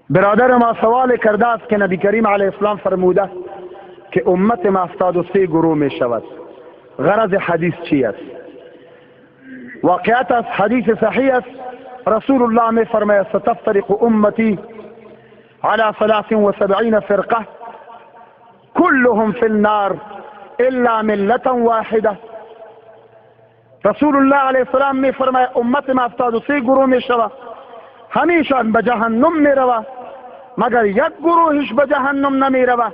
برادر ما سوال کرده است که نبی کریم علیه السلام فرموده که امت ما 73 گروه می شود غرض حدیث چی است واقعیت است حدیث صحیح است رسول الله می فرماید ستفترق امتی على 73 فرقه كلهم في النار الا ملة واحده رسول الله علیه السلام می فرماید امت ما 73 گروه می شوه همیشان به جهنم می روه مگر یک گروهش به جهنم نمی روه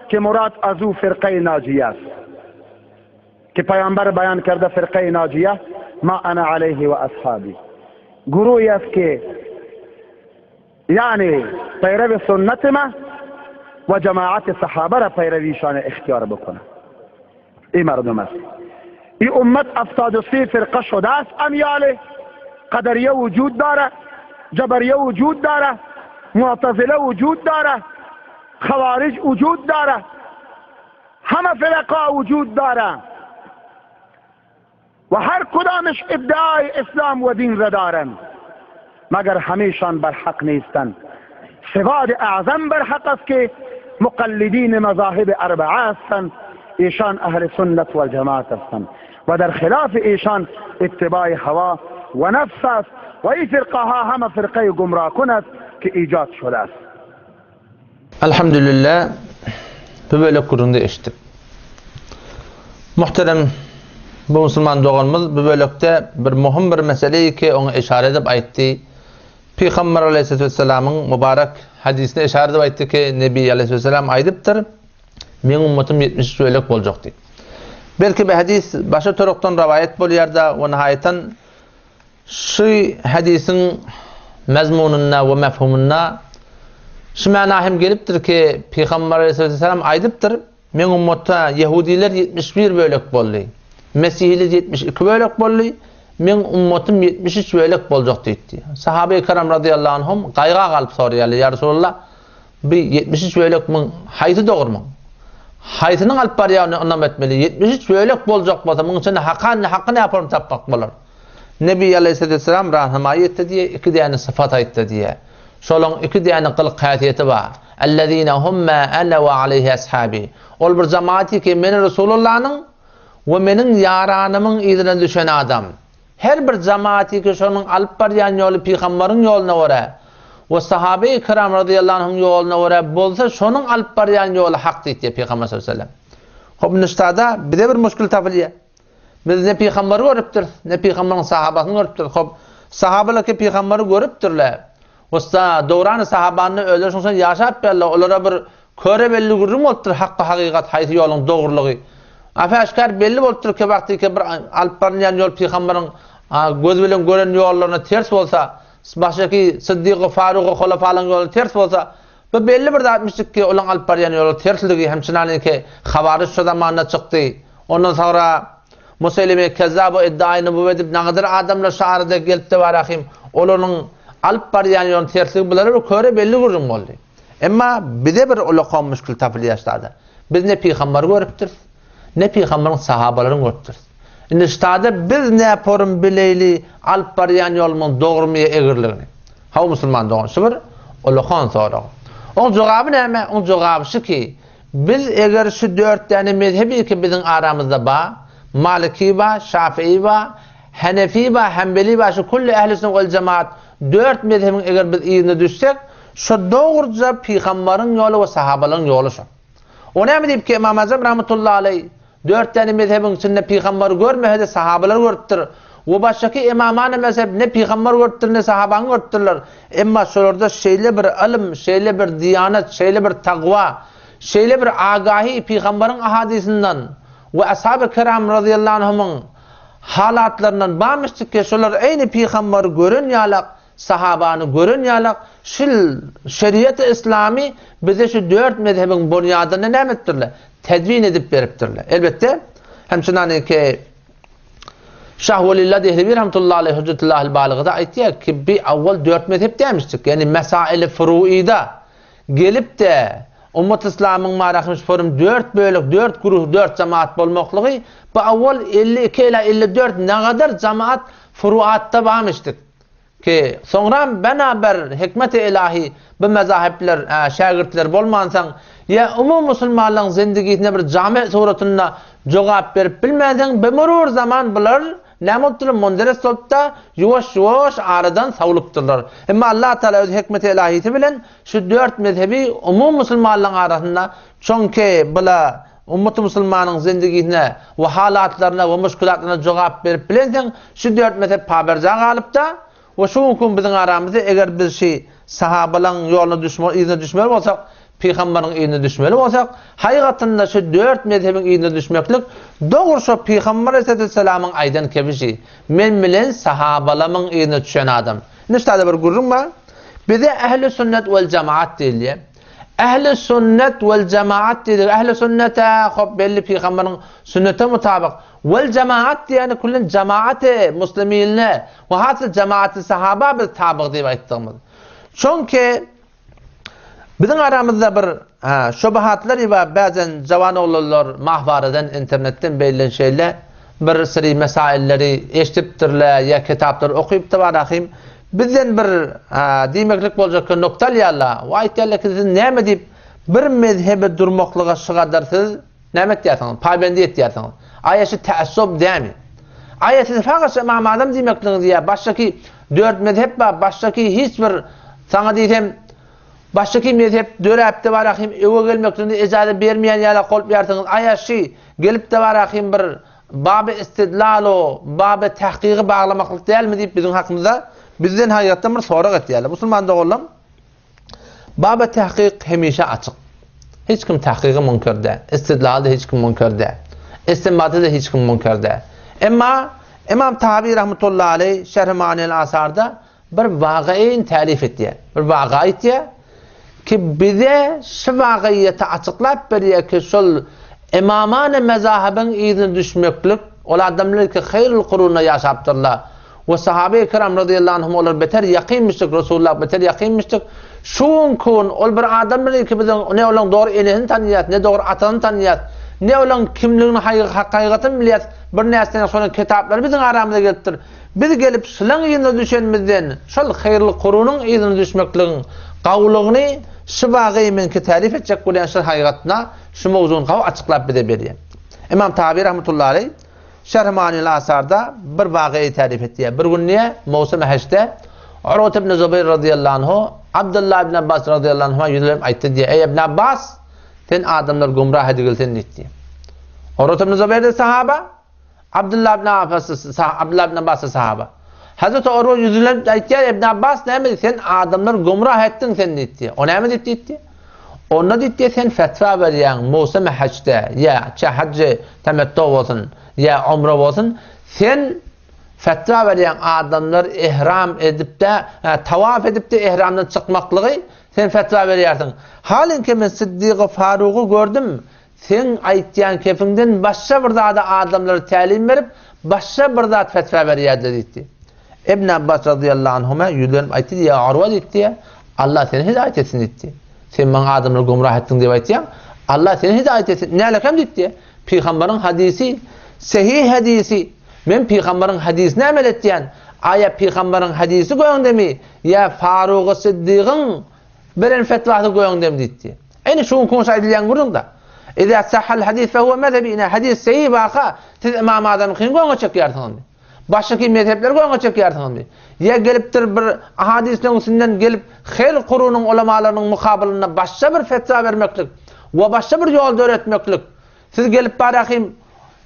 که مراد از او فرقه ناجیه است که پیامبر بیان کرده فرقه ناجیه ما انا علیه و اصحابی گروهی است که یعنی پیرو سنت ما و جماعت صحابه را پیرویشان اختیار بکنه ای مردم است ای امت 73 فرقه شده است امیاله قدریه وجود داره جبریه وجود داره معتزله وجود داره خوارج وجود داره همه فرقه وجود داره و هر کدامش ادعای اسلام و دین را دارند مگر همیشان بر حق نیستند سواد اعظم بر حق است که مقلدین مذاهب اربعه هستند ایشان اهل سنت و جماعت هستند و در خلاف ایشان اتباع هوا و نفس است و این فرقه ها همه فرقه گمراه کن است که ایجاد شده است Elhamdülillah bu bölek gürrüňde eşitdik. Muhterem bu musulman doganymyz bu bölekde bir muhim bir meseleyi ki oňa işaret edip aýtdy. Pygamber aleyhisselatü mübarek hadisine işaret edip aýtdy ki Nebi aleyhisselam aýdypdyr. Meň ummatym 73 bölek boljak diýip. Belki bu hadis başa torukdan rivayet bolýar-da we nihaýatan Şu hadisiň mezmunynda we mefhumynda şu mana hem gelipdir ki, Pygamber aleyhisselam aýdypdyr, Meň ummatda ýehudiler 71 bölek boldy, mesihiler 72 bölek boldy, meň ummatym 73 bölek boljak diýipdi. Sahabe-i kiram radyýallahu anhum gaýga galyp soraýarlar, Ýa Resulallah, bu 73 bölek muň haýsy dogry muň? Haýsynyň alyp barýanyny ynam etmeli? 73 bölek boljak bolsa, muň içinde haka, haky näporum tapmak bolar? Nebi aleýhissalam rahnamaýy etdi diýe, iki däne sypat aýtdy diýe. Şolaň iki däne gylyk-häsiýeti bar. Ellezine hum ma ene we aleýhi ashabi. Ol bir jemaat ki, men Resulullanyň we meniň ýaranymyň yzyna düşen adam. Her bir jemaat ki, şonuň alyp barýan ýoly pygambaryň ýoluna görä we sahabeýi kiram razyýallahu anhum ýoluna görä bolsa, şonuň alyp barýan ýoly hak diýdi pygamber sallallahu aleyhi ve sellem. Hop, niştada bize bir muşkil tapylýar. Biz ne pygamberi görüpdiris, ne pygamberiň sahabasyny görüpdiris. Hop, sahabalar ki pygamberi görüpdirler. Usta, dowrany sahabany özleri şoň üçin ýaşap berler. Olara bir köre belli gürrüň bolupdyr, hakky hakykat haýsy ýoluň dogrulygy. Apäşgär belli bolupdyr ki wagty ki bir alyp barylýan ýol pygamberiň göz bilen gören ýollaryna ters bolsa, başdaky Syddygy, Farugy, holafalaryň ýoly ters bolsa, bu belli bir zatmyşdyk ki olaň alyp barýan ýoly tersligi hem çynanyňky hawaryj şo zamanda çykdy. Ondan soňra Museýleme Kezzab iddiaýy nübüwwet edip naňadyr adamlar şu arada gelipdi barahym olaryň alyp barýan ýoluny tersligi bulara bir köre belli gürrüň boldy. Emma bize bir ulakam müşkil tapylýar ştada. Biz ne pygambary görüpdiris, ne pygambaryň sahabalaryny görüpdiris. Indi ştada biz näporum bileýli alyp barýan ýolumyň dogrumy ýa egriligini? Hawa musulman dogan şu bir ulakan sorag. Oň jogaby näme? Oň jogaby şu ki, Biz eger şu dört däne mezhebi ki biziň aramyzda ba, Maliki ba, Şafii ba, Henefi ba, Hembeli ba şu külli ehli sünnet wel jemaat dört mezhebiň eger biz yzyna düşsek, şo dogruja pygambaryň ýoly we sahabalaryň ýoly şo. O näme diýip ki Ymam Azam rahmetullahi aleý Dört däne mezhebiň içinde pygambary görmese-de sahabalar görüpdir. We başgaky emamany mezhep ne pygambar görüpdir ne sahabany görüpdirler. Emma şolarda şeýle bir ylym, şeýle bir diýanat, şeýle bir takwa, şeýle bir agahi pygambaryň ahadysyndan we ashaby kiram razyýallahu anhumyň halatlaryndan barmyşdyk ki şolar eýni pygambary gören ýalak Sahabany gören ýalak şil şeriat-y islamy bize şu dört mezhebiň bunýadynda näme edipdirler? Tedwin edip beripdirler. Elbetde, hem şundanki Şah Welillah Dehlewi rahmetullahi aleyh Hüccetullah Balygada aýtýar ki, bi awwal dört mezhep dämişdik. Ýani mesaili furuida gelip-de ummat islamyň marahymyş forum dört bölek, dört güruh, dört jamaat bolmaklygy bu awwal 52 ila 54 nagadar jamaat furuatda barmyşdyk. Ki, soňram bena-ber hikmeti ilahi bu mezahipler, şägirtler bolmansoň, ýa umumy musulmanlaryň zindigisine bir jamy suratynda jogap berip bilmänsoň, bimurur zaman bular näme bolupdyrlar, munderes bolup-da, ýuwaş-ýuwaş aradan sowlupdyrlar. Emma Allah Tagala öz hikmeti ilahisi bilen şu dört mezhebi umumy musulmanlaryň arasynda, çonki bula ummaty musulmanyň zindigisine we halatlaryna we muşkilatlaryna jogap berip bilenseň, şu dört mezhep paberja galypda we şu günki gün biziň aramyzda eger biz şi sahabalaň ýoluna düşme yzyna düşmeli bolsak, pygambaryň yzyna düşmeli bolsak, haýgatynda şu dört mezhebiň yzyna düşmeklik dogry şo pygambar aleyhissalamyň aýdan kebişi, men bilen sahabalamyň yzyna düşen adam. Indi şu taýda bir gürrüň bar. Bize ehli sünnet wel jemaat diýilýär. Ehli sünnet wel jemaat diýdik. Ehli sünnete hop belli pygambaryň sünnete mutabyk. Wel jemaat diýeni küllen jemaate musliminine we hasy jemaati sahaba biz tabyk diýip aýtdygymyz. Çünki biziň aramyzda bir şubahatlar bar bazen jawan oglanlar mahwaradan internetden beýlen şeýle bir syry mesailleri eşidipdirler ýa kitaplar okypdyr barahym Bizden bir diýmeklik boljak nokta alýarlar we aýtýarlar ki, siz näme diýip bir mezhebe durmaklyga şu gadar siz näme etýärsiňiz, paýbendi etýärsiňiz? Aýa şu täessub dämi? Aýa siz fakat şu Ymam Azam diýmekligiňiz ýa başgaky dört mezhep bar, başgaky hiç bir saňa diýsem başgaky mezhep döräpde barahym öwe gelmekligine ejaza bermeýän ýalak bolup ýarsyňyz. Aýa şu gelipde barahym bir Baby istidlalu, baby tahkygy baglamaklyk dälmi diýip biziň hakymyzda bizden hakykatdan bir sorag etýärler. Musulman doganlarym, baby tahkyk hemişe açyk. Hiç kim tahkygy müňkür däl. Istidlaly-da hiç kim müňkür däl. Istinbaty-da hiç kim müňkür däl. Emma Imam Tahawi rahmetullahi aleyh Şerh-i Ma'anil Asarda Bir wagaýyny tärif etýär. Bir waga aýtýar ki, bize şu wagaýyýeti açyklap berýär ki, şol ymamany mezahebiň yzyna düşmeklik, ol adamlar ki, haýrul kurunda ýaşapdyrlar we sahabeýi kiram razyýallahu anhum olar beter ýakynmyşdyk, Resulullah beter ýakynmyşdyk. Şu günki gün ol bir adamlar ki, biziň ne olaň dogry enesini tanýas, ne dogry atasyny tanýas, ne olaň kimligini hakykatyny bilýäs, bir närseni şonuň kitaplary biziň aramyza gelipdir. Biz gelip şylaň yzyna düşenimizden, şol haýyrly kurunyň yzyna düşmekligiň gawulygyny şu bagy meňki tärif etjek bolýan şy haýgatyna şu mowzugyny gawy açyklap bize berýär. Ymam Tahawy rahmetullahi aleý Şerh Manyl Asarda bir wagyýy tärif etýär. Bir gün diýýär, mowsum hajda Urwat ibn Zubeýr razyýallahu anhu Abdullah ibn Abbas razyýallahu anhuma ýüzlenip aýtdy diýýär, Eý ibn Abbas, sen adamlary gümrah edigil sen diýdi. Urwat ibn Zubeýr-de sahaba, Abdullah ibn Abbas, Abdullah ibn Abbas sahaba. Hazreti Urwa ýüzlenip aýtýar, Ibn Abbas näme diýdi? Sen adamlary gümrah etdiň sen diýdi. O näme diýdi diýdi? Onda diýdi, sen fetwa berýäň, mowsum hajda, ýa çe hajy temettu bolsun, ýa umra bolsun, sen fetwa berýäň adamlar ihram edip-de, tawaf edip-de ihramdan çykmaklygy sen fetwa berýärsiň. Halinki men Siddigy Farugy gördüm, Seň aýtýan kefiňden başga bir zada adamlara tälim berip, başga bir zat fetwa berýärler diýdi. Ibn Abbas razyýallahu anhuma ýüzlenip aýtdy, Ýa Urwa diýdi, Allah seni hidaýat etsin diýdi. Sen maňa adamlary gümrah etdiň diýip aýtýaň, Allah seni hidaýat etsin. Nälekem diýdi. Pygambaryň hadysy, sehih hadysy. Men pygambaryň hadysyna amel etýän. Aýa pygambaryň hadysy göňdemi ýa Farugy Siddigyň Beren fetwasy göňdem diýipdi. Ine şu günki gün aýdylýan gürrüň-de. Iza sahhal hadis fe huwe mezhebi ine hadis sahih waka siz Ymam Azamyňkyny göňe çekýärsiňizmi? Başgaky mezhepleri göňe çekýärsiňizmi? Ýa gelipdir bir ahadisleriň üstünden gelip haýr kurunyň ulamalarynyň mukabylynda başga bir fetwa bermeklik we başga bir ýol döretmeklik siz gelip barahym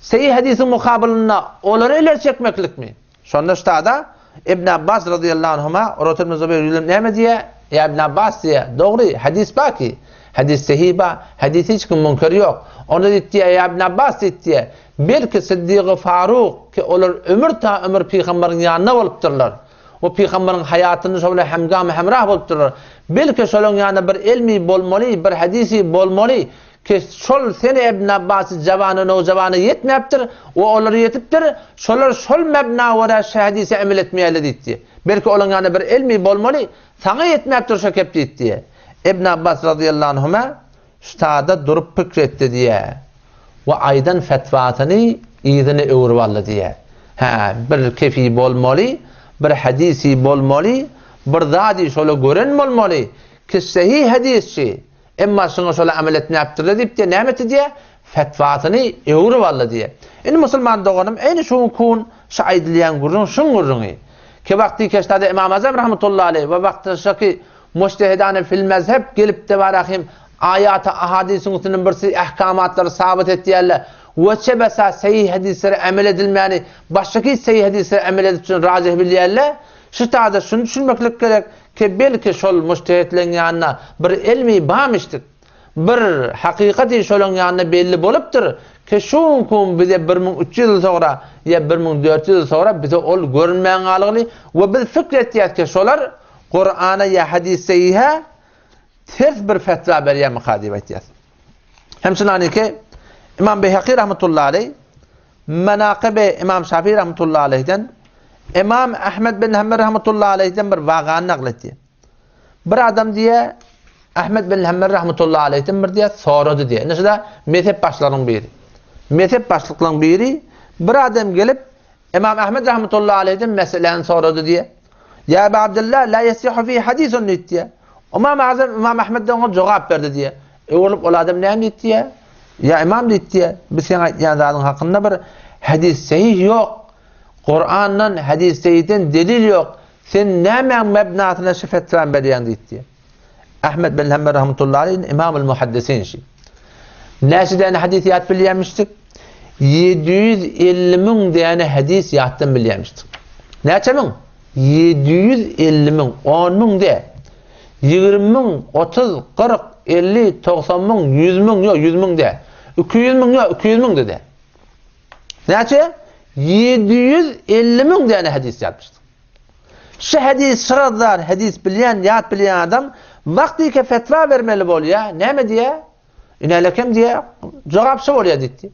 sahih hadisiň mukabylynda olary ileri çekmeklikmi? Şonda ştada Ibn Abbas razyýallahu anhuma Urwat ibn Zubeýr ýüzlenip näme diýýär? Ýa Ibn Abbas diýýär, dogry, hadys bar ki, hadys sahih bar, hadys hiç kim münkeri ýok. Onda diýip diýýär, ýa Ibn Abbas diýip diýýär, belki Siddigy Faruk ki olar ömür ta ömür pygambaryň ýanynda bolupdyrlar. We pygambaryň haýatynda şo bilen hemgam hemrah bolupdyrlar. Belki şolaryň ýanynda bir elmi bolmaly, bir hadysy bolmaly. Ki şol sene Ibn Abbasy jawany nowjawany ýetmäpdir we olara ýetipdir, şolar şol mebna görä şu hadise emel etmeýärler diýipdi. Belki olaň ýanynda bir elmi bolmaly, saňa ýetmäpdir şo kep diýipdi. Ibn Abbas razyýallahu anhuma şu tada durup pikir etdi diýýär we aýdan fetwasyny yzyna öwrüp aldy diýýär. Hä, bir kefi bolmaly. bir hadisi bolmaly, bir zady şola gören bolmaly, ki sahih hadisçi, emma şuňa şola amel etmäpdirler diýip diýe näme etdi diýe, fetwasyny öwrüp aldy diýe. Indi musulman doganym eýni şu gün şu aýdylýan gürrüň şuň gürrüňi. Ki wagty keşdade Imam Azam rahmetullahi aleýh we wagty Mujtehidane fil mezhep gelipde barahim aýata ahadysyň üstünden birsi ähkamatlary sabyt etýärler we çebesa sahih hadislere emel edilmäni başga hiç sahih hadislere emel edip üçin rajih bilýärler. Şu taýda şuny düşünmeklik gerek ki belki şol mujtehidleň ýanynda bir elmi bamişdik. Bir hakykaty şolaň ýanynda belli bolupdyr ki şu günki bize 1300 ýyl soňra ýa 1400 ýyl soňra bize ol görünmän galgyly we biz pikir etýäs ki şolar Kurana ýa hadis-sahiha ters bir fetwa berýärmika diýip aýtýar. Hem şunaniki Imam Beýhaki rahmetullahi aleýh Menakyby Imam Şafii rahmetullahi aleýhden Imam Ahmed bin Hanbel rahmetullahi aleýhden bir wagany nagl etdi. Bir adam diýe Ahmed bin Hanbel rahmetullahi aleýhden bir diýe sorady diýe. Indi şuda mezhep başlaryň biri. Mezhep başlyklaryň biri bir adam gelip Imam Ahmed rahmetullahi aleýhden meseläni sorady diýe. Ýa Eba Abdullah, la yesihu fi hadisun diýdi diýe. Imam Azam, Imam Ahmed de oňa jogap berdi diýe. Öwrülip ol adam näme diýdi diýe? Ýa Imam diýdi diýe, biz seň aýtýan zadyň hakynda bir hadis sahih ýok. Kurandan, hadis sahihden delil ýok. Sen nämäň mebnasyna şu fetwany berýäň diýdi diýe. Ahmed bin Hanbel rahmetullahi aleyh imamul muhaddisin şi. Näçe däne hadis ýat bilýärmişdik? 750 müň däne hadis ýatdan bilýärmişdik. Näçe müň? 750 müň, 10 müň de. 20 müň, 30, 40, 50, 90 müň, 100 müň, ýok, 100 müň de. 200 müň, ýok, 200 müň de de. Näçe? 750 müň däne hadis ýatmyşdyk. Şu hadis şyrazdar, hadis bilýän, ýat bilýän adam wagtyke fetwa bermeli bolýar, näme diýýär? Inälekem diýýär, jogap şu bolýar diýdi.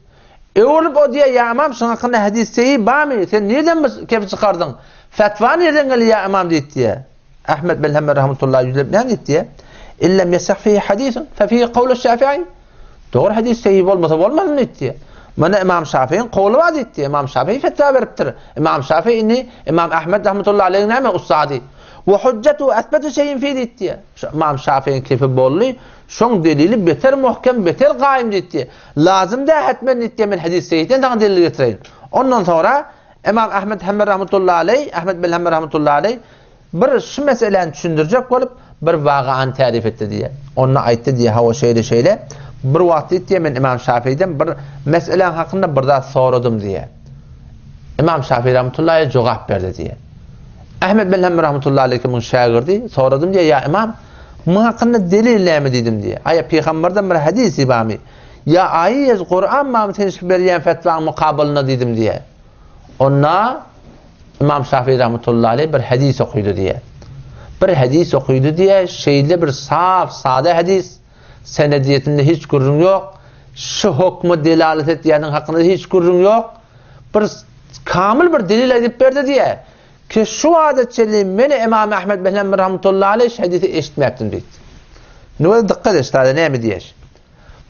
Öwrülip o diýýär, ýa ymam şuň hakynda hadis seýi barmy? Sen nirden bu kepi çykardyň? Fetwa nirden geldi ýa ymam diýdi diýýär. Ahmed bin Hanbel rahmetullahi ýüzlenip näme diýdi diýýär? Illem yasah fihi hadisun fe fihi kawlu Şafi'i. Dogry hadis sahih bolmasa bolmasyn diýdi. Munda Imam Şafiiň kowly bar diýdi. Imam Şafii fetwa beripdir. Imam Şafii indi Imam Ahmed rahmetullahi aleyhiň näme ussady. We hujjatu asbatu şeýin fi diýdi. Şu Imam Şafiiň kefi boldy. Şoň delili beter muhkem, beter gaýym diýdi. Lazym dä hetmen diýdi men hadis sahihden saňa delil getireýin. Ondan soňra Imam Ahmed Hanbel rahmetullahi aleyh, Ahmed bin Hanbel rahmetullahi aleyh Bir şu meseläni düşündirjek bolup, bir wagany tärif etdi diýýär. Onda aýtdy diýýär, hawa şeýle-şeýle, bir wagt diýdi diýýär, men Ymam Şafiden bir meseläň hakynda bir zat soradym diýýär. Ymam Şafi rahmetullahi aleyh jogap berdi diýýär. Ahmed bin Hanbel rahmetullahi aleyh muň şägirdi, soradym diýýär, ýa Ymam, muň hakynda delil näme diýdim diýýär. Aýa pygamberden bir hadisi barmy? Ýa aýy Kuran barmy sen şu berýän fetwaň mukabylynda diýdim diýýär. Onda Ymam Şafii rahmetullahi aleyh bir hadis okydy diýýär. Bir hadis okydy diýýär, şeýle bir saf, sada hadis, senediýetinde hiç gürrüň ýok, şu hokma delalet etýäniň hakynda hiç gürrüň ýok. Bir kamil bir delil aýdyp berdi diýýär. Ki şu wagta çenli men Ymam Ahmed bin Hanbel rahmetullahi aleyh şu hadisi eşitmäpdim diýdi. Nüwe dikkat et, sada näme diýýär?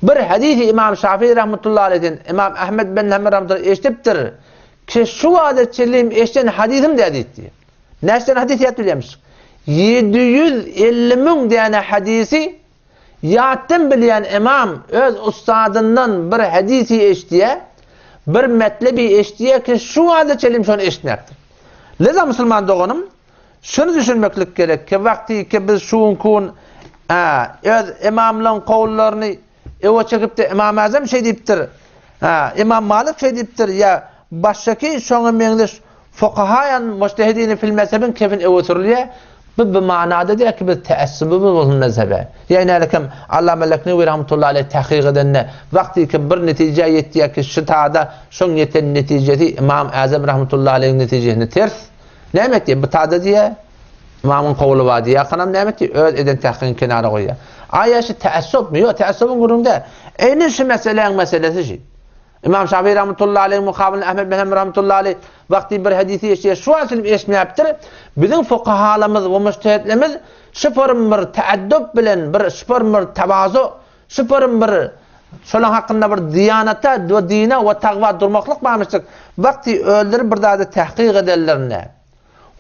Bir hadisi Ymam Şafii rahmetullahi aleyhden Ymam Ahmed bin Hanbel rahmetullahi eşidipdir. Ki şu wada çenli eşiden hadisym dä diýdi. Näçe hadis ýat bilýärmiş? 750 müň däne hadisi ýatdan bilýän imam öz ussadyndan bir hadisi eşidýär, bir metlebi eşidýär ki şu wada çenli şony eşitmekdir. Leza musulman doganym, şuny düşünmeklik gerek ki wagty ki biz şu gün öz imamlaryň kowullaryny Öwe çekipdir, Ymam Azam şeý diýipdir, ha, Ymam Malik şeý diýipdir, ýa başgaky şoňa meňzeş fukahaýan mujtehidini fil mezhebiň kefin öwe sürülýär. Bu bu manada däl ki biz täessubymyz bolsun mezhebe. Ýa inälikem Allama Leknewi rahmetullahi aleyh tahkyk edende wagty ki bir netijä ýetýär ki şu tada şoň ýeten netijesi Ymam Azam rahmetullahi aleyhiň netijesine ters. Näme etýär? Bu tada diýýär. Ymamyň kowly bar diýýär. Kanam näme etdi? Öz eden tahkygyny kenara goýýar. Aýa şu täessupmy? Ýok, täessubyň gürrüňi däl. Eýni şu meseläň meselesi şu. Ymam Şafii rahmetullahi aleyh mukabylynda Ahmed bin Hanbel rahmetullahi aleyh wagty bir hadisi eşidýär, şu wagt çenli eşitmäpdir. Biziň fukahalarymyz we mujtehidlerimiz şu form bir täaddub bilen, bir şu form bir tawazu, şu form bir şolaň hakynda bir diýanata we dine we takwa durmaklyk barmyşdyk. Wagty özleri bir zady tahkyk edenlerinde.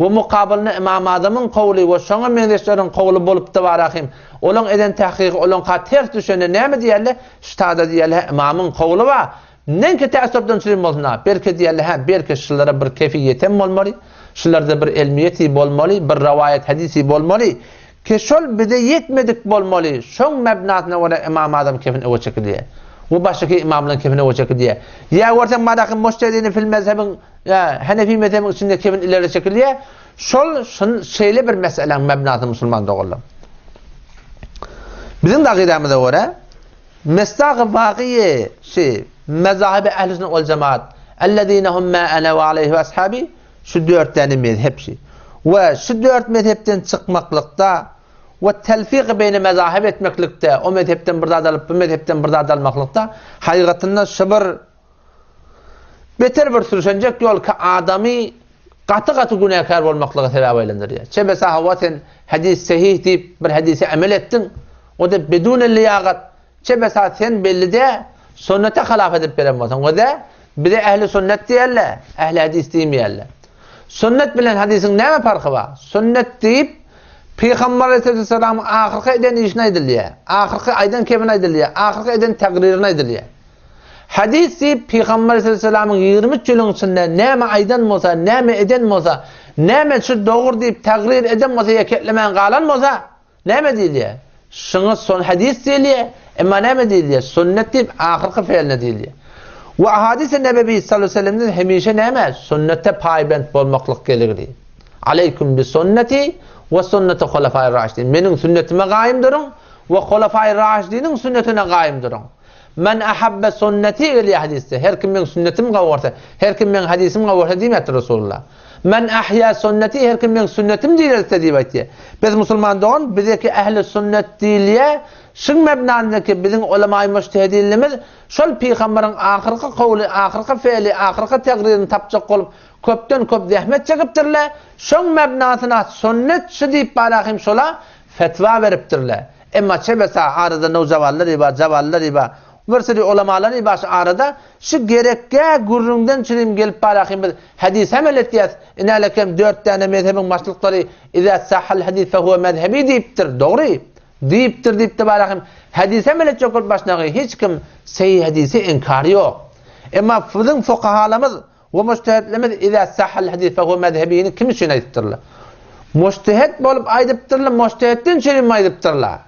We mukabylynda Ymam Azamyň kowly we şoňa meňzeşleriň kowly bolupda barahym. Olaň eden tahkygy olaňka ters düşende näme diýerler? Ştada diýerler, hä, ymamyň kowly bar. Neňki tässurdan çürim bolsun-a? Belki diýerler, hä, belki şulara bir kefiýetem bolmaly, şularda bir elmiýeti bolmaly, bir rowaýat hadysy bolmaly. Ki şol bize ýetmedik bolmaly, şoň mebnasyna görä Ymam Azam kefin öňe çekilýär. We başgaky ymamlaryň kefini öňe çekilýär. Ýa görseň madaky mujtehidini fil mezhebiň ýa Hanefi mezhebiň içinde kefin ileri çekilýär. Şol şun şeýle bir meseläň mebnasy musulman doganlar. Biziň dagyramyza görä mesdagy wagyýe şi mezahibi ehli sünnet wal jemaat ellezine hum ma ana we aleyhi ve ashabi Şu dört däne mezhep şi. We şu dört mezhepden çykmaklykda we telfik beýne mezahip etmeklikde, o mezhepden bir zat alyp, bu mezhepden bir zat almaklykda hakykatynda şu bir beter bir sürşenjek ýol ki adamy gaty-gaty günäkär bolmaklyga sebäp aýlandyrýar. Çebesa hawa sen hadis sehih diýip bir hadise emel etdiň, o-da bedune liýagat Çe besa sen belli-dä, sünnete halaf edip beren bolsaň, o-da bize ähli sünnet diýerler, ähli hadys diýmeýärler. Sünnet bilen hadysyň näme parhy bar? Sünnet diýip, Pygamber aleyhissalamyň ahyrky eden işini aýdylýar, ahyrky aýdan kebini aýdylýar, ahyrky eden tagririni aýdylýar. Hadys diýip, Pygamber aleyhissalamyň 23 ýylyň içinde näme aýdan bolsa, näme eden bolsa, näme şu dogry diýip tagrir eden bolsa ýa ketlemän galan bolsa, Näme diýilýär? Şuňa son hadys diýilýär. Emma näme diýilýär? Sünnet diýip ahyrky feline diýilýär. We ahadisi nebewi sallallahu aleyhi ve sellemden hemişe näme? Sünnete paýbent bolmaklyk geligli. Aleýkum bi sünneti we sünneti hulafai raşidin. Meniň sünnetime gaýym duruň we hulafai raşidiniň sünnetine gaýym duruň. Men ahabbe sünneti gelýär hadysda. Her kim meniň sünnetimi gowy görse, her kim meniň hadysymy gowy görse diýmändir Resulullah. Men ahýa sünneti her kim meň sünnetim direlse diýip aýtýar. Biz musulman dogan bizeki ähli sünnet diýilýär. Şuň mebnasyndaky biziň ulemaý mujtehidinlimiz şol pygamberiň ahyrky kowly, ahyrky fe'li, ahyrky tegririni tapjak bolup köpden köp zähmet çekipdirler. Şoň mebnasyna sünnet şu diýip barahym şola fetwa beripdirler. Emma çebesa arada nowjawanlar bar, jawanlar bar. Bir süri ulamalar bar şu arada Şu gerekgä gürrüňden çürim gelip barahym biz hadys amel etýäs, inälekem dört däne mezhebiň başlyklary Izä sahhal hadys fehuwe mezhebi diýipdir, dogry, diýipdir diýipdi barahym hadys amel etjek bolup başlagy hiç kim seýi hadysy inkary ýok. Emma biziň fukahalarymyz we mujtehitlerimiz Izä sahhal hadys fehuwe mezhebini kim üçin aýdypdyrlar? Mujtehit bolup aýdypdyrlar, mujtehitden çürim aýdypdyrlar.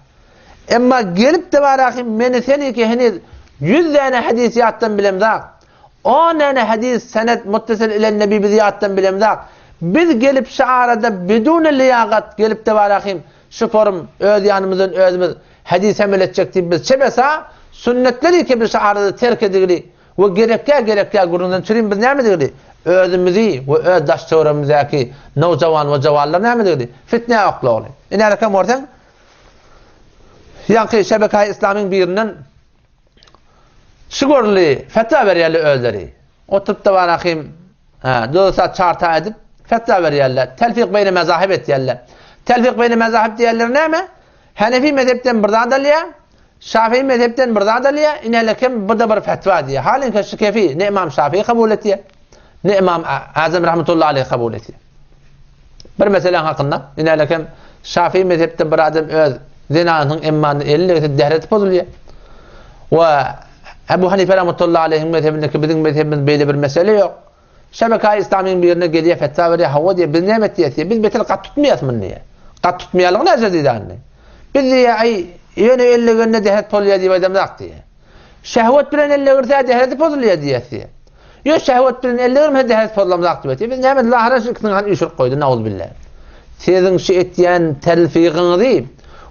Emma gelip-de barahym meni seniki heniz ýüz däne hadys ýatdan bilemzak. On däne hadys senet muttesil ilen nebi biz ýatdan bilemzak. Biz gelip şu arada bidune liýagat gelip-de barahym şu forum öz ýanymyzdan özümiz hadys emel etjek diýip biz çebesa sünnetleri ki biz şu arada terk edigili we gerekýä gerekýä gürrüňden çürim biz näme edigili özümizi we öz daş töweregimizdäki nowjawan we jawanlary näme edigili fitnä oklagyly. Inärekem görseň Ýaňky şebekaýy islamyň birinden şu görli fetwa berýärler özleri. Oturyp-da barahym, hä, dört çarta edip fetwa berýärler. Telfik beýne mezahip etýärler. Telfik beýne mezahip diýýärler näme? Hanefi mezhepden bir zat alýar, Şafii mezhepden bir zat alýar, inelekem bu da bir fetwa diýýär. Halinki şu kefi ne Imam Şafii kabul etýär, ne Imam Azam rahmetullahi aleyh kabul etýär. Bir meseläň hakynda, inälekem Şafii mezhepde bir adam öz zenanynyň emmanyna elini degse dähreti pozulýar. We Ebu Hanife rahmetullahi aleyhiň mezhebindeki biziň mezhebimiz beýle bir mesele ýok. Şebekaýy Islamyň birine gelýär fetwa berýär, hawa diýýär, biz näme etýäs diýýär, biz beter gat tutmaýas muny diýýär. Gat tutmaýarlygy näce diýýär indi. Biz diýýär, aý, ýöne el degende dähret pozulýar diýip aýdamzak diýýär. Şehwet bilen elle girse dähreti pozulýar diýýäs diýýär. Ýok, şehwet bilen elle girmese dähret pozulamzak diýip aýtýar. Biz näme zahyran şu ikisini han üýşürip goýdy, nauzbillah. Siziň şu etýän telfigiňizi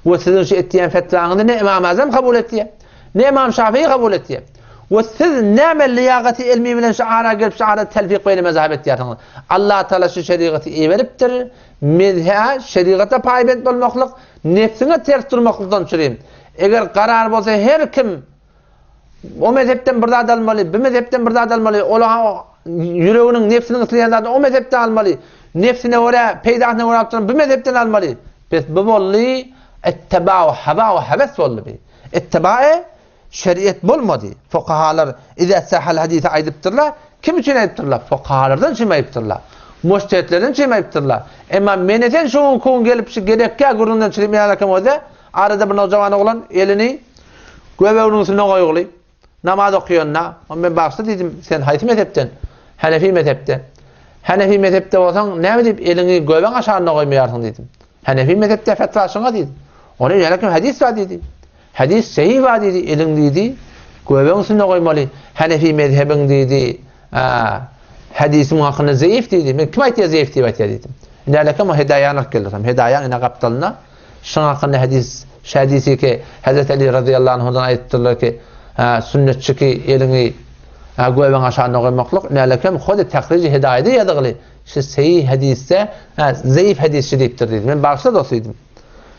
we siziň şu etýän fetwaňyzy ne Imam Azam kabul etýär, ne Imam Şafii kabul etýär. We siz näme liýagaty elmi bilen şu ara gelip şu ara telfik beýle mezhep etýärsiňiz? Allah Taala şu şerigaty iberipdir. Mezhe, şerigata paýbent bolmaklyk, nefsiňe ters durmaklykdan çürim. Eger karar bolsa her kim o mezhepden bir zat almaly, bu mezhepden bir zat almaly, ol ýüreginiň, nefsiniň isleýän zadyny o mezhepden almaly, nefsine görä, peýdasyna görä alyp duran bu mezhepden almaly. Bes bu boldy, ittibau hawa we hewes boldy bi. Ittibae şeriat bolmady. Fukahalar izä sahal hadisi aýdypdyrlar. Kim üçin aýdypdyrlar? Fukahalardan üçin aýdypdyrlar. Mujtehitlerden çem aýypdyrlar. Emma meni sen şu günki gün gelip şu gerekkä gürrüňden çyryp ýaly bolsa, arada bir nowjawan oglan elini göbeginiň üstüne goýugly. Namaz okuyanda, o men bagyşla diýdim, sen haýsy mezhepden? Hanefi mezhepde. Hanefi mezhepde bolsaň, näme diýip eliňi göbeň aşagynda goýmaýarsyň diýdim. Hanefi mezhepde fetwa şuňa diýdi. Ony ýöne kim hadis bar diýdi. Hadis sahih bar diýdi, eliň diýdi, göbeň üstünde goýmaly. Hanefi mezhebiň diýdi, hadisiň hakynda zeýif diýdi. Men kim aýtýar zeýif diýip aýtýar diýdim. Indi älekam o Hedaýany alyp geldim. Hedaýaň ine gapdalynda şuň hakynda hadis, şu hadisi ki Hazreti Ali razyýallahu anhudan aýtdylar ki, sünnetçi ki eliňi göbeň aşagynda goýmaklyk, indi älekam hodi tahriji Hedaýada ýazygly. Şu sahih hadisde, zeýif hadisçi diýipdir diýdim. Men bagyşla dost diýdim.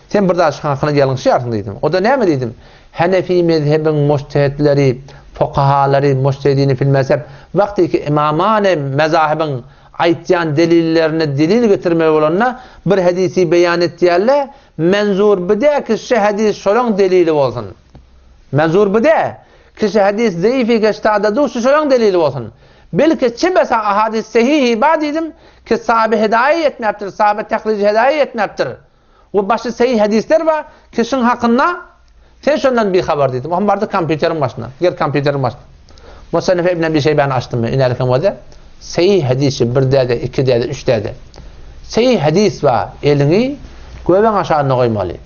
Sen bir zat şuň hakynda ýalňyşýarsyň diýdim. O-da näme diýdim? Hanefi mezhebiň mujtehitleri, fukahalary, mujtehidini fil mezheb, wagty ki imamany mezahibiň aýtýan delillerine delil getirmeli bolanda bir hadisi beýan etýärler, menzur bu däl ki şu hadis şolaň delili bolsun. Menzur bu däl ki şu hadis zeýifi geştada dur şu şolaň delili bolsun. Belki çi besa ahadis sehihi bar diýdim ki sahabe hedaýa ýetmäpdir, sahabe tahriji hedaýa ýetmäpdir. We başga sahih hadisler bar ki şuň hakynda sen şondan bihabar diýdim. Ohm bardy kompýuteriň başyna. Gel kompýuteriň başyna. Musannefe ibn Ebi Şeýbäni açdym men. Inerken boldy. Sahih hadisi bir däde, iki däde, üç däde. Sahih hadis bar. Eliňi göbeň aşagyna goýmaly.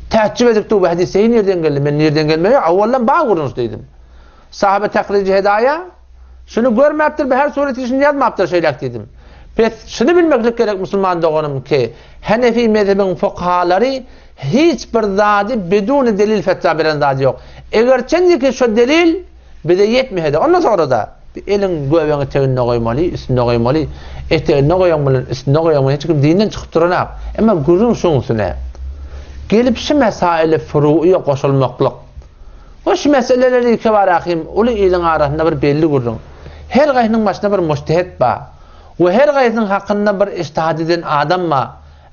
Täjjüp edip dur bu hadis sahih nirden geldi? Men nirden gelmegi? Awaldan bar gurnuş diýdim. Sahabe tahriji hedaýa Şuny görmäpdir, bu her sureti şuny ýazmapdyr şeýläk diýdim. Pes, şuny bilmeklik gerek musulman doganym ki, Hanefi mezhebiň fukahalary hiç bir zady biduni delil fetwa beren zady ýok. Eger çenli ki şo delil bize ýetmese-de, ondan sonra-da eliň göbegiň eteginde goýmaly, üstünde goýmaly, eteginde goýan bilen üstünde goýan bilen hiç kim dinden çykyp duranak. Emma gürrüň şuň üstüne. Gelip şu mesaili furu'ya goşulmaklyk. Bu şu meseleler ilki barahym uly iliň arasynda bir belli gürrüň. Her gaýsynyň başynda bir mujtehit bar. We her gaýsynyň hakynda bir ijtihad eden adam bar.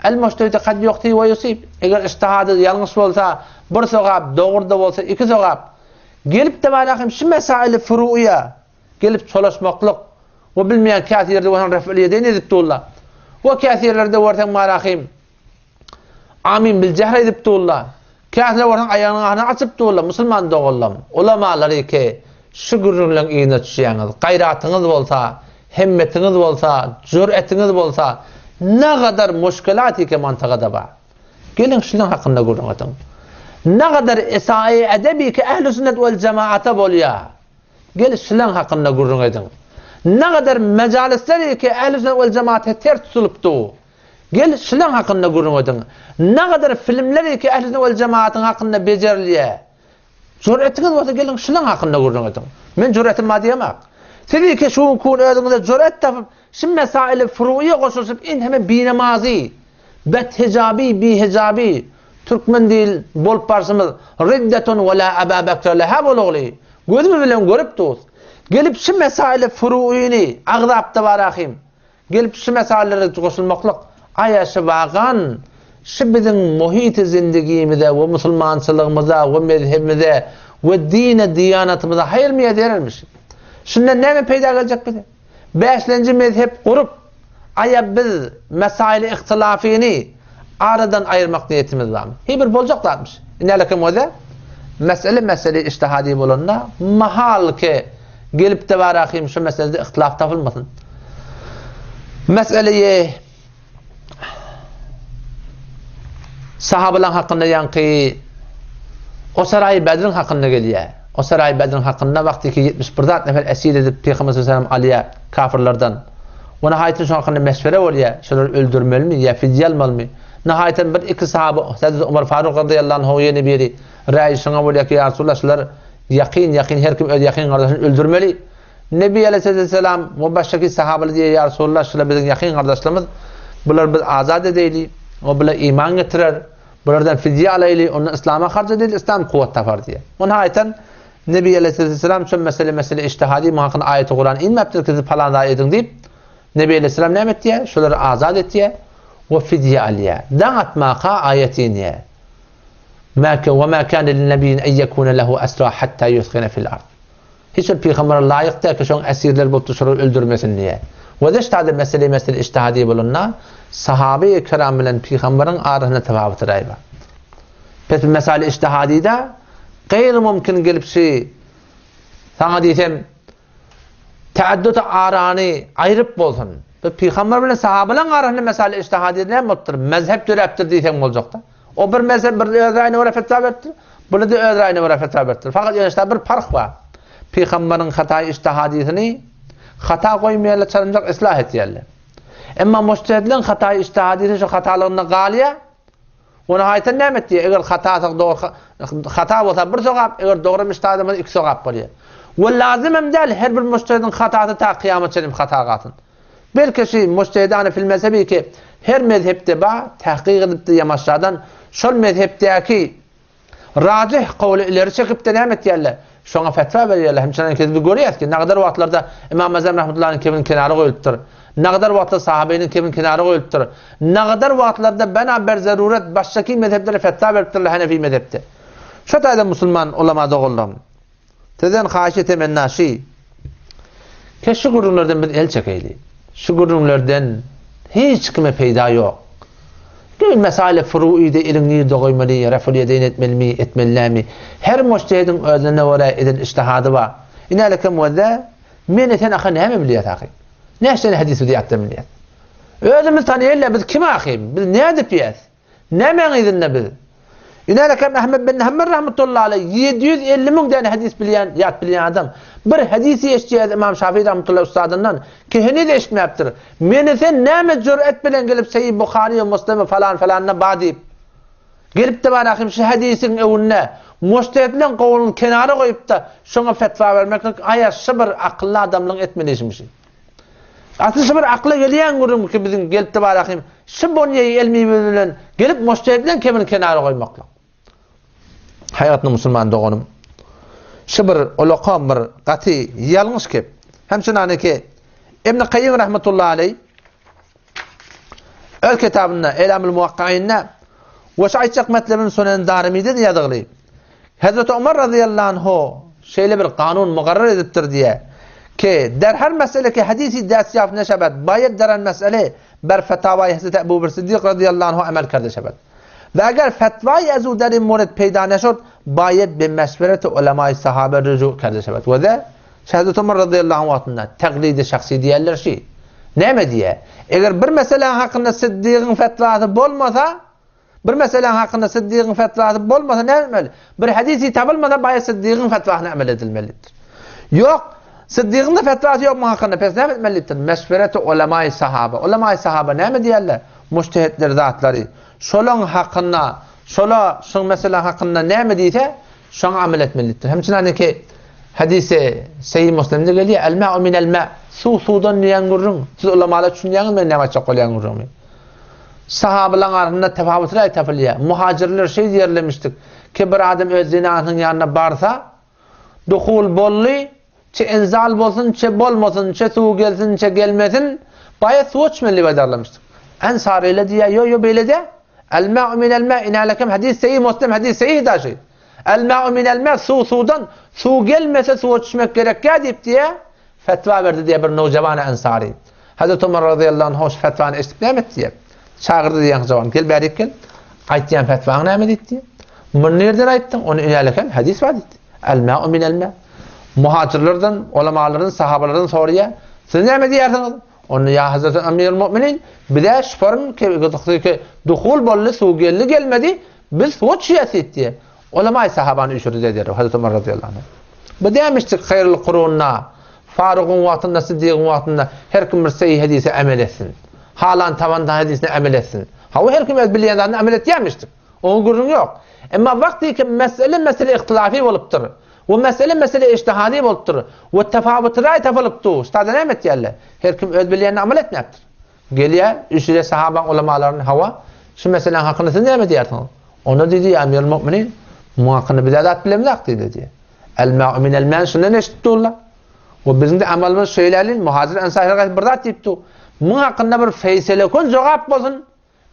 El mujtehidi kad yuhti we yusib. Eger ijtihady ýalňyş bolsa bir sogap, dogry-da bolsa iki sogap. Gelip-de barahym şu mesaili furu'ya gelip çolaşmaklyk we bilmeýän käsi ýerde bolsaň ref'ül ýedeýn edip durlar. We käsi ýerlerde görseň barahym Amin bil jehr edip durlar. Käsine bolsaň aýagynyň ahyny açyp durlar. Musulman doganlarym, ulamalary ki, şu gürrüňleň yzyna düşýäňiz. Gaýratyňyz bolsa, hemmetiňiz bolsa, jüretiňiz bolsa, nagadar muşkilat ike mantygada bar. Geliň şunuň hakynda gürrüň ediň. Nagadar esae edep ike ähli sünnet wel jemaata bolýar. Gel şulaň hakynda gürrüň ediň. Nagadar mejalisler ike ähli sünnet wel jemaata ters tutulypdy. Gel şulaň hakynda gürrüň ediň. Nagadar filmler eki ähli sünnet wel jemaatyň hakynda bejerilýä. Jüretiňiz bolsa geliň şulaň hakynda gürrüň ediň. Men jüretim bar diýemak. Siz iki şu günki gün özüňize jüret tapyp şu mesaili furuýa goşulyşyp inheme binamazy, bethijaby, bihijaby, türkmen dil bolup barşymyz riddetun we la Aba Bekre leha bolugly gözümiz bilen görüp durus. Gelip şu mesaili furuýyny agzapda barahym. Gelip şu mesalelere goşulmaklyk, aýa şu wagan, şu biziň muhiti zindigimize we musulmançylygymyza we mezhebimize we dine diýanatymyza haýyrmy ýa zerermiş? Şundan näme peýda geljek bize? Bäşlenji mezhep gurup, aýa biz mesaili ihtilafyny aradan aýyrmak niýetimiz barmy? Hiý bir boljak zatmyş. Inälekem öze mesele mesele ijtihadi bolanda mahal ki gelip-de barahym şu meselede ihtilaf tapylmasyn. Meseleyi sahabalaryň hakynda ýaňky o saraý Bedriň hakynda gelýär. O saraý Bedriň hakynda wagty ki 71 zat nefer esir edip Peygamber sallallahu aleyhi alýar kafirlerden. Ona haýtyn şoň hakynda meşwere bolýar. Şolary öldürmelimi ýa fidýe almalymy? Nahaýatan bir iki sahaba Hazreti Umar Faruk radyýallahu anhu ýene biri raý şoňa bolýar ki ýa Resulallah şular ýakyn ýakyn her kim öz ýakyn gardaşyny öldürmeli. Nebi aleýhissalam we başgaki sahabalar diýýär ýa Resulallah şular biziň ýakyn gardaşlarymyz bular biz azat edeýli we bular iman getirer bulardan fidýe alaýly ondan islama harç edeýli islam kuwwat tapar diýýär. Onhaýtan Nebi aleýhissalam şol mesele mesele ijtihadi muň hakynda aýaty Kuran inmäpdir ki siz palan zat ediň diýip Nebi aleýhissalam näme etýär? Şolary azat etýär we fidýe alýar. Daň atmaka aýat inýär. Ma we ma kana lin-nebiyyin en yekuna lehu asra hatta yuskhina fil ard. Hiç bir pygambere laýyk däl ki şoň esirleri bolupdyr şolary öldürmesin diýe. Wezeştade mesele mesele ijtihadi bolanda sahabe-i kiram bilen pygamberiň arasynda tefawut raý bar. Pes mesele ijtihadide gaýry mümkin gelip şi saňa diýsem Taaddut arany aýryp bolsun. Bu pygamber bilen sahabalaryň arasynda mesele ijtihadi näme bolupdyr? Mezhep döräpdir diýseň boljakda. O bir mezhep bir öz raýyna görä fetwa beripdir. Buly da öz raýyna görä fetwa beripdir. Fakat ýöne bir parh bar. Pygamberiň hata ijtihadisini hata goýmaýarlar, çalymjak islah etýärler. Emma mujtehidleriň hata ijtihadisi şu hatalygynda galýar. Ony haýtan näme etdi? Eger hatasyk dogry hata bolsa bir sogap, eger dogry müjtehid bolsa iki sogap bolýar. We lazym hem däl her bir müjtehidiň hatasy ta kyýamat çenli hata galsyn. Belki şu müjtehidane fil mezhebi ki her mezhepde ba tahkyk edipdi ýamaşjadan şol mezhepdäki Rajyh kowly ileri çekip-de näme etýärler? Şoňa fetwa berýärler. Hem şondan biz görýäris ki, nagadar wagtlarda Ymam Azam rahmetullahyň kebrini kenara goýulypdyr. Nagadar wagtda sahabeýniň kebrini kenara goýulypdyr. Nagadar wagtlarda bena ber zaruret başgaki mezheplere fetwa beripdirler Hanefi mezhepde. Şo taýda musulman ulama doganlarym. Sizden haýyş etemenna şi. Ke şu gürrüňlerden biz el çekeýli. Şu gürrüňlerden hiç kime peýda ýok. Düýn mesaile furuide eliň nirde goýmaly, reful ýedeýn etmelimi, etmeli dälmi? Her mujtehidiň özüne görä eden ijtihady bar. Inälekem wezde, meni sen ahy näme bilýäs ahy? Näçe sene hadys bizi ýatdan bilýäs? Özümiz tanaýaly biz kim ahy? Biz nädip ýäs? Nämäň yzynda biz? Inälekem Ahmed bin Hanbal rahmetullahi aleyh 750 müň däne hadys bilýän, ýat bilýän adam. Bir hadysy eşitýär Imam Şafii rahmetullahi ustadyndan ki heniz eşitmäpdir. Meni sen näme jüret bilen gelip Seýid Buhary we Muslimi falan falanda ba diýip gelip-de bar ahim şu hadysyň öwünde mujtehidleň gowulyny kenara goýup-da şoňa fetwa bermeklik aýa şu bir akylly adamlyň etmeli işmişi. Asly şu bir akla gelýän gürrüňmi ki biziň gelip-de bar ahim şu bonýeýi elmimiz bilen gelip mujtehidleň kemini kenara goýmaklyk. Haýatly musulman doganym. Şu bir ulakam bir gaty ýalňyş kep. Hem şunaniki Ibn Kayyim rahmetullahi aleyh öz kitabynda Elamul Muwakkainda we şu aýtjak metlebim Sunan Darimide de ýazygly. Hazreti Omar radıyallahu anhu şeýle bir kanun mugarrar edipdir diýe ki der her mesele ki hadisi dest yaf neşebet bayet deren mesele ber fetavay Hazreti Ebu Bekir Siddiq radıyallahu anhu amel kerde şebet. Ve eger fetvay ezu der in murid peyda neşod bayet be meşveret ulemay sahabe rücu kerde şebet. Ve de Hazreti Omar radıyallahu anh wagtynda taklidi şahsi diýerler şi. Näme diýe? Eger bir meseleň hakynda Siddigiň fetvasy bolmasa, bir meseleň hakynda Siddigiň fetvasy bolmasa näme etmeli? Bir hadisi tapylmasa baýa Siddigiň fetwasyna amel edilmelidir. Ýok, Siddigiň de fetvasy ýok muň hakynda, pes näme etmelidir? Meşvereti ulemay sahaba. Ulemay sahaba näme diýerler? Mujtehitler zatlary. Şolaň hakynda, şola şuň mesele hakynda näme diýse, şoňa amel etmelidir. Hem çynaniki hadisi Sahih Muslimde gelýär, El ma'u minel ma. Suw suwdan diýen gürrüň. Siz ulamalar düşünýäňiz men näme aýtjak bolýan gürrüňimi. Sahabalaryň arasynda tefawut raý tapylýar. Muhajirler şeý diýerlemişdik ki bir adam öz zenasynyň ýanyna barsa, duhul boldy, çe enzal bolsun, çe bolmasyn, çe suw gelsin, çe gelmesin, baýa suwa içmeli diýip aýdarlamyşdyk. Ensar eýle diýýär, ýo ýo beýle dä. El ma'u minel ma inälekem hadis sahih Muslim hadis sahih daşy. El ma'u minel ma suw suwdan, suw gelmese suwa düşmek gerekýär diýip diýýär. Fetwa berdi diýýär bir nowjawan ensary. Hazreti Omar razyýallahu anhu şu fetwany eşidip näme etdi diýýär. Çagyrdy diýýär jawan, gel bärik gel. Aýtýan fetwaň näme diýdi diýýär. Muny nirden aýtdyň? Ony inälekem hadis bar diýdi. El ma'u minel ma. Muhajirlerden, ulamalardan, sahabalardan soraýar. Siz näme diýýärsiňiz? Onda ýa Hazreti Amirul Mu'minin, bize şuparyn ki duhul boldy, suw geldi gelmedi, biz suwa düşýäs diýdi. Ulamaý sahabany üşürdi diýdi Hazreti Omar razyýallahu anh. Bu dämişdik haýyrly kurunda, Farugyň wagtynda, Siddigiň wagtynda her kim bir seýi hadise amel etsin. Halan taban hadisine amel etsin. Hawa her kim öz bilýän zadyna amel etýärmişdik. Oňa gürrüň ýok. Emma wagtyky mesele mesele ihtilafy bolupdyr. We mesele mesele ijtihady bolupdyr. We tefawut raý tapylypdy. Ustada näme etýärler? Her kim öz bilýänine amal etmäpdir. Gelýär, üşüje sahabaň ulamalaryny, hawa, şu meseläň hakynda siz näme diýersiňiz? Onda diýdi, ýa Amirul Mu'minin, muň hakynda biz-ä zat bilemzok diýdi diýýär. El ma'u minel ma'ni şundan eşidip durlar. We biziň-de amalymyz şeýlälin, muhajir ensar her haýsy bir zat diýip dur. Muň hakynda bir feýselekun jogap bolsun,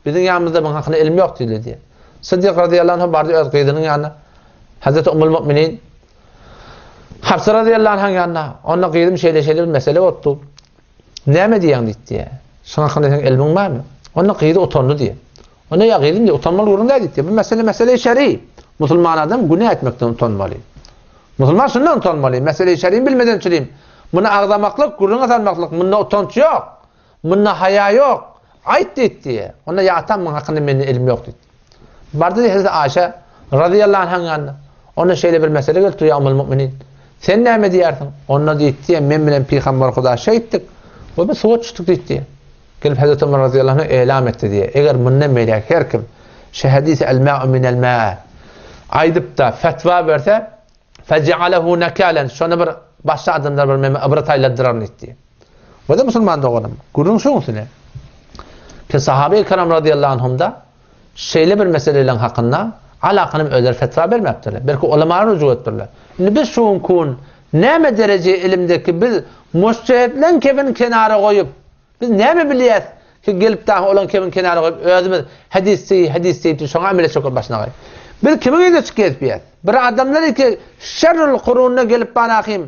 Biziň ýanymyzda muň hakynda ylym ýok diýdi diýýär. Sydyk razyýallahu anhu bardy öz gyzynyň ýanyna. Hazreti Ummul Mu'minin Hafsa razyýallahu anhaň ýanyna. Onda gyzym şeýle-şeýle bir mesele bolupdy. Näme diýýäň diýdi. Şuň hakynda seň ilmiň barmy? Onda gyzy utandy diýýär. Onda ýa gyzym diýýär, utanmaly gürrüň däl diýdi. Bu mesele mesele-i şer'i. Musulman adam günä etmekden utanmaly. Musulman şundan utanmaly. Mesele-i şer'ini bilmeden çürim. Muny agzamaklyk, gürrüňe salmaklyk, munda utanç ýok. Munda haýa ýok. Aýt diýdi. Onda ýa atam muň hakynda mende ilim ýok diýdi. Bardy Hezreti Aýşe razyýallahu anhaň ýanyna. Onda şeýle bir mesele gelipdir, ýa Ummul Mu'minin. Sen näme diýersiň? Onda diýdi, men bilen pygamber Huda şeýtdik we biz suwa düşdük diýdi. Gelip Hezreti Ömer razyýallahu anh elam etdi diýdi. Eger mundan beýläk her kim şu hadisi el-ma'u minel ma'a aýdyp-da fetwa berse, Fejealehu nekalen, şony bir başga adamlar bir meme ybrat aýladyraryn diýdi. Bu da musulman doganym. Gürrüň şoň üstüne. Ki sahabe-i kiram radiyallahu anhumda şeýle bir meseleleriň hakynda alakanym özleri fetwa bermepdirler. Belki ulamalara rüju etdirler. Indi biz şu gün näme dereje ilimdeki biz mujtehidleň kebin kenara goýup Biz näme bilýäs ki gelip dahy olaň kebin kenara goýup özümiz hadis diý, hadis diýip şoňa amel etjek bolup başyna gaýyp. Biz kimiň yzyna çykyp gezipýäs? Bir adamlar ki şerrul kurunda gelip barahym.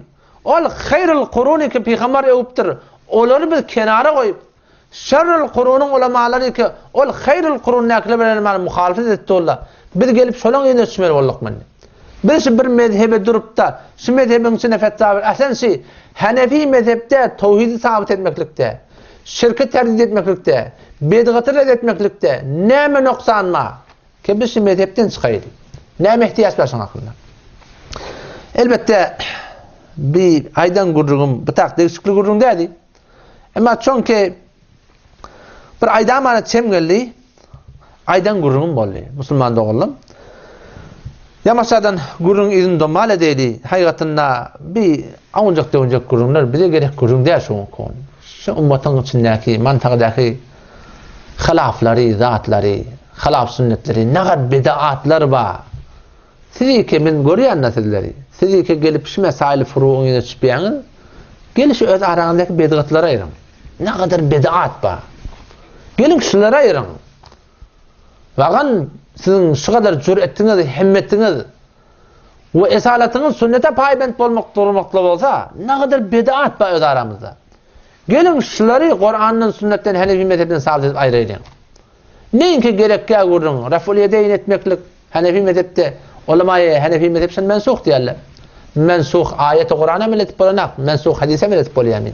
Ol haýrul kuruny ki pygambar öwüpdir. Olary biz kenara goýup şerrul kurunyň ulamalary ki ol haýrul kurundakiler bilen mana muhalyfat edip durlar. Biz gelip şolaň yzyna düşmeli bolduk mende. Biz şu bir mezhebe durupda, şu mezhebiň içinde fetwa ber. Aslan şu Hanefi mezhepde towhidi sabyt etmeklikde, şirki terdit etmeklikde, bidgaty red etmeklikde näme noksan bar? Ki biz şu mezhepden çykaýly. Näme ihtiýaç bar şoň hakynda? Elbetde bi aýdan gürrüňim bu tak degişikli gürrüň däli. Emma çünki Bir aýdamana çem geldi. Aýdan gürrüňim boldy. Musulman doganlarym. Ýamaşadan gürrüň yzyny domal edeýli. Haýgatynda bi awunjak-döwünjek gürrüňler bize gerek gürrüň däl şu günki gün. Şu ummatyň içindäki, mantagdaky hylaflary, zatlary, hylaf sünnetleri, nagat bidaatlar bar. Siz iki, men görýän-de sizleri. Siz iki gelip şu mesaili furugyň ýüzüne çypýaňyz. Gel şu öz araňyzdaky bidgatlary aýryň. Ne kadar bid'at bar. Geliň şulary aýyryň. Wagan siziň şu kadar jüretiňiz, hemmetiňiz we esalatyňyz sünnete paýbent bolmak durmakda bolsa, ne kadar bid'at bar öz aramyzda. Geliň şulary Kurandan, sünnetden, Hanefi mezhebinden sabit edip aýyraýlyň. Neňki gerekkä gürrüň, raful ýedeýin etmeklik Hanefi mezhepde ulamaýy Hanefi mezhep şun mensuh diýerler. Mensuh aýaty Kurana amel edip bolanak, mensuh hadise amel edip bolýarmy?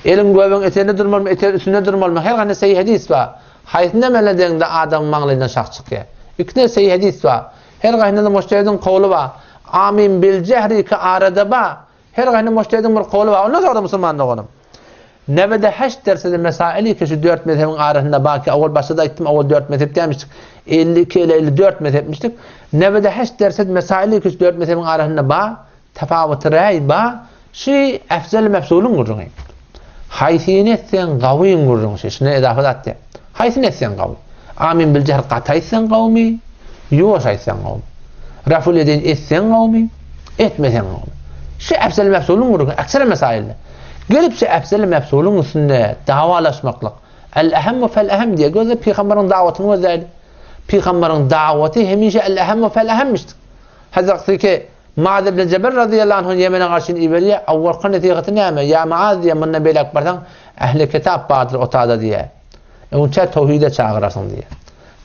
Eliň göbegiň eteginde durmalymy, etegiň üstünde durmalymy? Her ganda seýi hadis bar. Haýsyny amel edeňde adamyň maňlaýyndan şah çykýar. Ikide seýi hadis bar. Her gaýynda mujtehidiň kowly bar. Amin bil jehri ki arada bar. Her gaýynda mujtehidiň bir kowly bar. Ondan sonra musulman doganym. Nebede heşt dersede mesaili ki şu dört mezhebiň arasynda bar ki owal başda-da aýtdym owal dört mezhep dämişdik. 52 ile 54 mezhepmişdik. Nebede heşt dersed mesaili ki şu dört mezhebiň arasynda bar tafawuty räý bar şu efzel mefzulyň gürrüňi. Haýsyny etseň gawyň gürrüňi şu şuna edafa zat diýýär. Haýsyny etseň gawy? Amin bil jehr gaty aýtsaň gawmy? Ýuwaş aýtsaň gawmy? Raful eden etseň gawmy? Etmeseň gawmy? Şu efzel mefzulyň gürrüňi ekser mesailde. Gelip şu efzel mefzulyň üstünde dawalaşmaklyk. El ehemmu fel ehem diýe gözle pygamberiň dawatyny gözläýli. Pygamberiň dawaty hemişe el ehemmu fel ehemmişdir. Hazreti ki Muaz ibn Jebel razyýallahu anhu Ýemene garşy iberýär. Awwalky nesihaty näme? Ýa Muaz diýýär, mundan beýläk barsaň, ähli kitap bardyr otada diýýär. Öňçä towhide çagyrarsyň diýýär.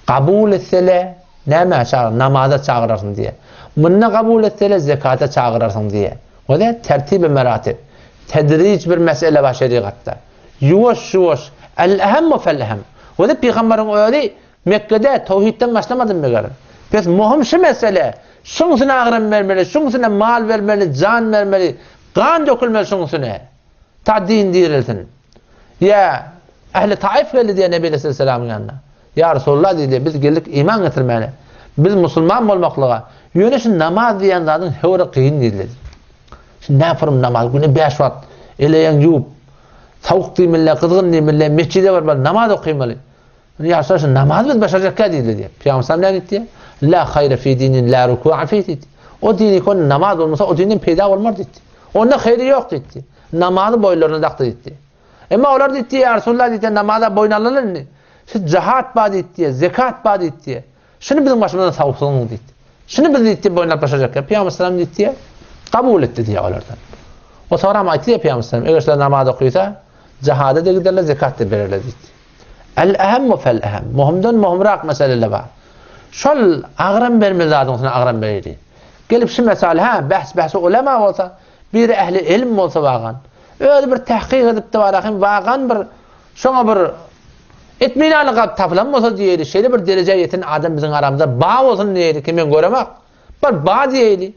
Kabul etsele, nämä çagyr? Namaza çagyrarsyň diýýär. Munda kabul etsele, zekata çagyrarsyň diýýär. Göze tertibi meratib. Tedriç bir mesele bar şerigatda. Ýuwaş-ýuwaş, el-ehemmu fel-ehem. Göze pygamberiň özi Mekgede towhidden başlamadym meger. Pes möhüm şu mesele. Şuň üstüne agram bermeli, şuň üstüne mal bermeli, jan bermeli, gan dökülmeli şuň üstüne. Ta din dirilsin. Ýa ähli Taif geldi diýen Nebi aleyhisselamyň ýanyna. Ýa Resulullah diýdi, biz geldik iman getirmäne. Biz musulman bolmaklyga. Ýöne şu namaz diýen zadyň höwri kyn diýdiler. Şu näpurym namaz, güne 5 wagt eleýeň ýuwup, sowuk diýmeli, gyzgyn diýmeli, mesjide barmaly, namaz okymaly. Ýa Resulallah, şu namazy biz başarjakka diýdi diýip. Pygamber sallam näme diýdi? La haýra fi dinin la ruku'a fi diýdi. O dini kon namaz bolmasa o dinden peýda bolmaz diýdi. Onda haýry ýok diýdi. Namazy boýlaryna dakdy diýdi. Emma olar diýdi, ýa Resulallah diýdi, namaza boýun alaly indi. Şu jahat bar diýdi, zekat bar diýdi. Şuny biziň başymyzdan sawsyň diýdi. Şuny biz diýdi boýun alyp başarjakka. Pygamber sallam diýdi, kabul etdi diýdi olardan. O soram aýtdy diýdi Pygamber sallam, eger şular namaz okysa, Jihada-da giderler, zekat-da bererler diýdi. El-ehemmu fel-ehem. Möhümden möhümräk meseleler bar. Şol agram bermeli zadyň üstüne agram bereýli. Gelip şu mesele, hä, bähs bähsi ulema bolsa, biri ehli ilm bolsa wagan, özi bir tahkyk edipdi barahym, wagan bir şoňa bir etminanly galyp tapylan bolsa diýeli, şeýle bir derejä ýeten adam biziň aramyzda ba bolsun diýeli ki, men göremok. Bir ba diýeli.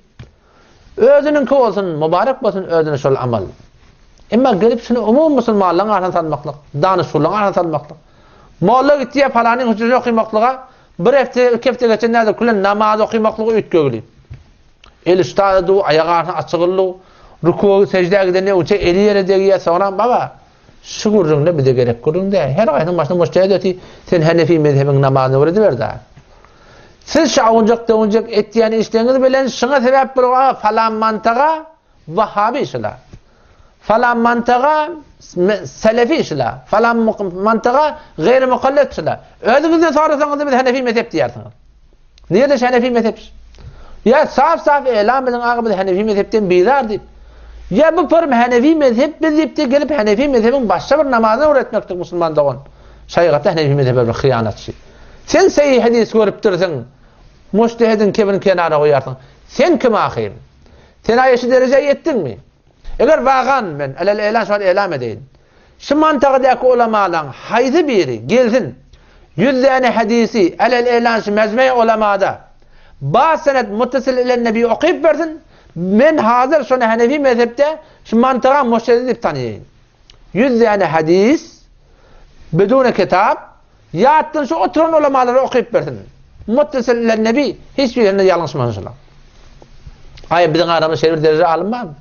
Özüniňki bolsun, mübarek bolsun özüne şol amal. Emma gelip şuny umumy musulmanlaryň arasyna salmaklyk, danyşgurlaryň arasyna salmaklyk. Molla gitýär palanyň hüjresi okymaklyga, bir hepde, iki hepde geçen nädir külen namaz okymaklygy üýtgegli. Eli ştada du, aýak arasyna açygyldy, rukuwa seždä gidende öňçe eli ýere degýär, soňra baba, şu gürrüňde bize gerek gürrüň däl. Her gaýsynyň başyna mujtehid öti, sen Hanefi mezhebiň namazyny öwrediber-dä. Siz şu awunjak-döwünjek etýän işleriňiz bilen şuňa sebäp bolup, a, falan mantaga wahhabi şula. Falan mantaga selefi şula. Falan mantaga gaýry mukallit şula. Özüňizden sorasaňyz biz Hanefi mezhep diýersiňiz. Nirede şu Hanefi mezhep? Ýa saf-saf elam ediň aga biz Hanefi mezhepden bizar diýip. Ýa bu pyrm Hanefi mezhep biz diýip de gelip Hanefi mezhebiň başga bir namazyny öwretmekdir musulman dogan. Şaýgatda Hanefi mezhebe bir hyýanatçy. Sen seýi hadys görüpdirsiň. Mujtehediň kebrini kenara goýarsyň. Sen kim ahym? Sen aýa şu derejä ýetdiňmi? Eger wagan men alel elan şu wagt elam edeýin. Şu mantagadaky ulamalaň haýsy biri gelsin, ýüz däne hadysy alel elan şu mejmei ulamada ba senet muttasil ilen nebi okyp bersin, men hazir şony hanefi mezhepde şu mantaga mujtehedi diýip tanaýyn. Ýüz däne hadys bidune kitap Ýatdan şu oturan ulamalara okyp bersin. Muttasil ilen nebi hiç birinde ýalňyşmasyn şular. Aý biziň aramyzda şeýle bir dereje alym barmy?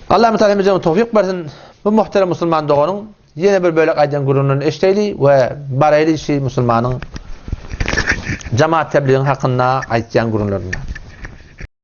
Allah Teala hemmämize towfik bersin. Bu muhterem musulman doganyň ýene bir bölek aýdan gürrüňlerini eşdeýli we baraýly şu musulmanyň jemaat tebligiň hakynda aýtýan gürrüňlerine.